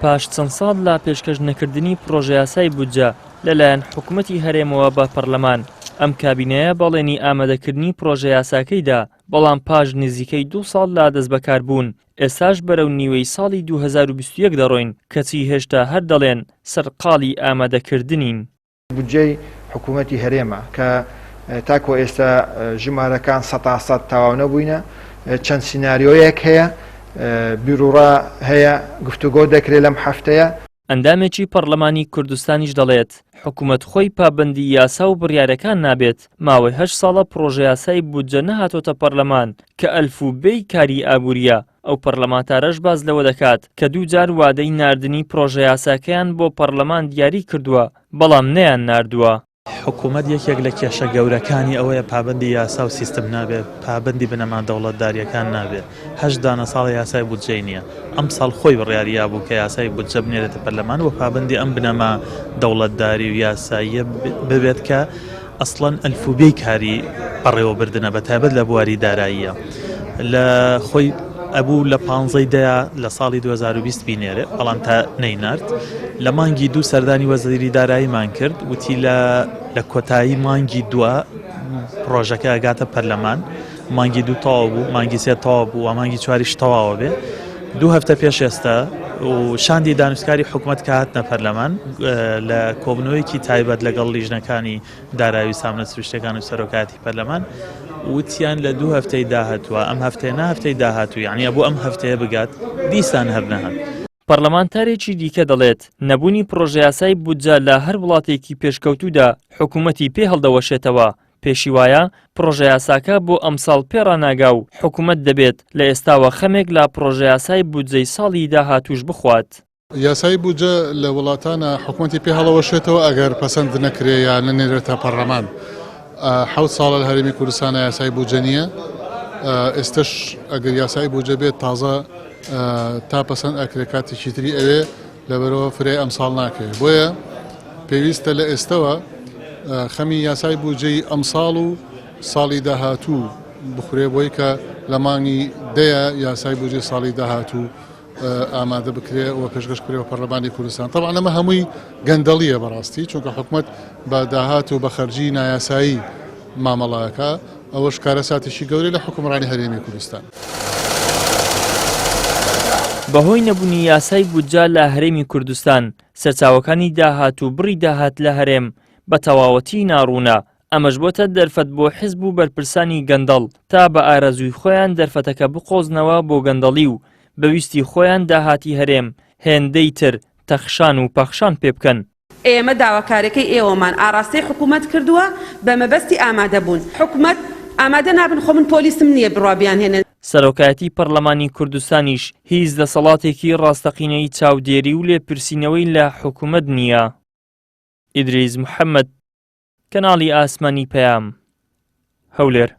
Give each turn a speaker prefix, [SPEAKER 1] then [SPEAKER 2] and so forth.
[SPEAKER 1] پاش چەند ساڵ لە پێشکەش نەکردنی پڕۆژەیاسای بودجە لەلایەن حکومەتی هەرێمەوە بە پەرلەمان، ئەم کابینەیە بەڵێنی ئامادەکردنی پڕۆژەیاساکەی دا، بەڵام پاش نزیکەی دوو ساڵ لە دەستبەکاربوون، ئێستاش بەرەو نیوەی ساڵی 2021 دەڕۆین، کەچی هێشتا هەر دەڵێن سەرقاڵی ئامادەکردنین.
[SPEAKER 2] بودجەی حکوومەتی هەرێمە کە تاکۆ ئێستا ژمارەکان سەتا سەد تەواو نەبووینە، چەند سیناریۆیەک هەیە، بیروڕا هەیە، گفتوگۆ دەکرێت لەم هەفتەیە.
[SPEAKER 1] ئەندامێکی پەڕلەمانی کوردستانیش دەڵێت، حکومەت خۆی پابەندی یاسا و بڕیارەکان نابێت، ماوەی هەشت ساڵە پڕۆژەیاسای بودجە نەهاتۆتە پەڕلەمان کە ئەلف و بێی کاری ئابوورییە، ئەو پەڕلەمانتارەش باس لەوە دەکات کە دووجار وادەی ناردنی پڕۆژەیاساکەیان بۆ پەڕلەمان دیاری کردووە، بەڵام نەیان ناردووە.
[SPEAKER 3] حکومەت یەکێک لە کێشە گەورەکانی ئەوەیە پابەندی یاسا و سیستم نابێت، پابەندی بنەما دەوڵەتدارییەکان نابێت. هەشت دانە ساڵە یاسای بودجەی نییە. ئەمساڵ خۆی بڕیاری یابوو کە یاسای بودجە بنێرێتە پەرلەمان و پابەندی ئەم بنەما دەوڵەتداری و یاساییە ببێت کە ئەسڵەن ئەلفوبێی کاری بەڕێوەبردنە بە تایبەت لە بواری داراییە. لە خۆی ئەبوو لە پانزەی دەیا لە ساڵی 2020 بینێرێ بەڵام تا نەینارد لە مانگی دوو سەردانی وەزیری داراییمان کرد وتی لە لە کۆتایی مانگی دووە پرۆژەکە ئەگاتە پەرلەمان مانگی دوو تەواو بوو مانگی سێ تەواو بوو و مانگی چواریش تەواوە بێ دوو هەفتە پێش ئێستا و شاندی دانوستکاری حکومەت کە هاتنە پەرلەمان لە کۆبنەوەیەکی تایبەت لەگەڵ لیژنەکانی دارایی و سامنە سروشتەکان و سەرۆکایەتی پەرلەمان وتیان لە دوو هەفتەی داهاتووە ئەم هەفتەیە نا هەفتەی داهاتوو یعنی ئەبوو ئەم هەفتەیە بگات دیسان هەر نەهات.
[SPEAKER 1] پەرلەمانتارێکی دیکە دەڵێت، نەبوونی پڕۆژەیاسای بودجە لە هەر وڵاتێکی پێشکەوتوودا حکومەتی پێ هەڵدەوەشێتەوە، پێشی وایە پڕۆژەیاساکە بۆ ئەمساڵ پێڕاناگا و حکومەت دەبێت لە ئێستاوە خەمێک لە پڕۆژەیاسای بودجەی ساڵی داهاتووش بخوات.
[SPEAKER 4] یاسای بودجە لە وڵاتانە حکومەتی پێ هەڵەوەشێتەوە ئەگەر پەسەند نەکرێ یا نەنێرێتە پەڕلەمان. حەوت ساڵە لە هەرێمی کوردستانە یاسای بودجە نییە. ئێستەش ئەگەر یاسای بودجە بێت تازە تا پەسەند ئەکرێ کاتێکی تری ئەوێ لەبەرەوە فرەی ئەمساڵ ناکەوێت. بۆیە پێویستە لە ئێستەوە خەمی یاسای بودجەی ئەمساڵ و ساڵی داهاتوو بخورێ بۆی کە لە مانگی دەیە یاسای بودجەی ساڵی داهاتوو ئامادە بکرێ و پێشکەش بکرێ بە پەرلەمانی کوردستان. تەبعەن ئەمە هەمووی گەندەڵییە بەڕاستی، چونکە حکومەت بە داهات و بە خەرجی نایاسایی مامەڵە ئەکا، ئەوەش کارەساتێکی گەورەیە لە حوکمڕانی هەرێمی کوردستان.
[SPEAKER 1] بەهۆی نەبوونی یاسای بودجە لە هەرێمی کوردستان، سەرچاوەکانی داهات و بڕی داهات لە هەرێم بە تەواوەتی ناڕوونە، ئەمەش بۆتە دەرفەت بۆ حزب و بەرپرسانی گەندەڵ تا بە ئارەزووی خۆیان دەرفەتەکە بقۆزنەوە بۆ گەندەڵی و بە ویستی خۆیان داهاتی هەرێم هێندەی تر تەخشان و پەخشان پێ بکەن.
[SPEAKER 5] ئێمە داواکاریەکەی ئێوەمان ئاڕاستەی حکومەت کردووە بە مەبەستی ئامادەبوون حکومەت ئامادە نابن خۆ من پۆلیسم نییە بڕوا بیانهێنن.
[SPEAKER 1] سەرۆکایەتی پەڕلەمانی کوردستانیش هیچ دەسەڵاتێکی ڕاستەقینەی چاودێری و لێپرسینەوەی لە حکومەت نییە. ئیدریس محەمەد، کەناڵی ئاسمانی پەیام، هەولێر.